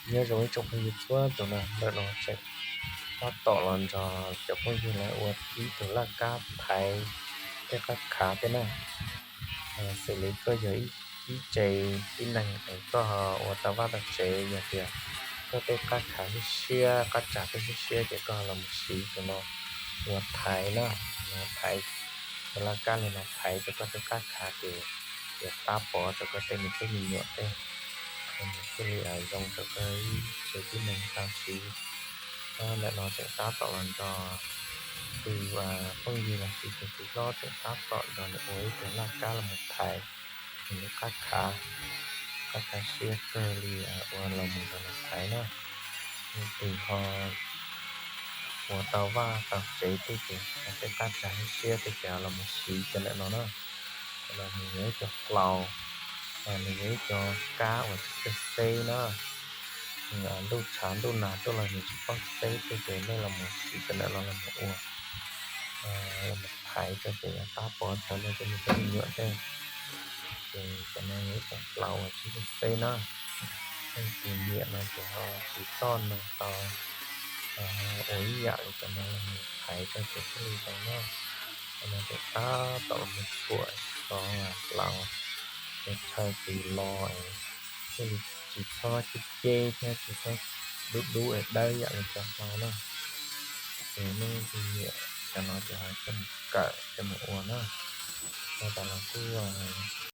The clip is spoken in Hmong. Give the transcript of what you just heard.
Nyob zoo ib tsoom phooj ywg txhua tus na, ntawm no tseem tab tom los nrog cov phooj ywg lawv ua ib tug laj kab thaiv tej qab khav tej na. Xws li koj yog ib tse tib neeg es koj ua tau vaj tau tsev, yog tias koj tej qab khav siab siab, qab tsag siab siab ces koj los mus siv tus no ua thaiv na, thaiv, tus laj kab li no thaiv rau koj tej qab khav ces, ces tab pov rau koj tej me tub me nyuam tej, nws thiaj li zoo rau koj ib tse tib neeg tau siv. Ntawm no tseem tab tom los nrog tus phooj ywg los sis tus txiv hlob tseem tab tom nrog nws ua ib tug laj kab los mus thaiv nws lub qab khav, qab khav siab kawg li, ua los mus nrog nws thaiv na. Leej twg ho ua tau vaj tau tsev tej ces tej qab tsag siab tej ces los mus siv cov ntawm no na. Cov no nws yog ib co plaus, nws yog ib co kab uas tsis txawj xeb na. Ntuj tshav ntuj nag tuaj los nws tsis paub xeb tej ces nej los mus siv cov ntawm no los mus ua, los mus thaiv rau ces tab pov rau nej tej me tub me nyuam tej. Ces cov no yog ib co plaus uas tsis txawj xeb na. Leej twg nyiam no ces ho tsis txhob neeg tau ua ib yam li cov no los mus thaiv rau ces thiaj li zoo na. Cov no ces tab tom los mus tshuam xov plaus, ces chaw tis los thiaj li tsis txhob ceb ceb thiab tsis txhob dub dub es dawb yam li cov hlau na. Ces nej leej twg nyiam cov no ces ho coj mus kawm coj mus ua na. Ua tas los kuj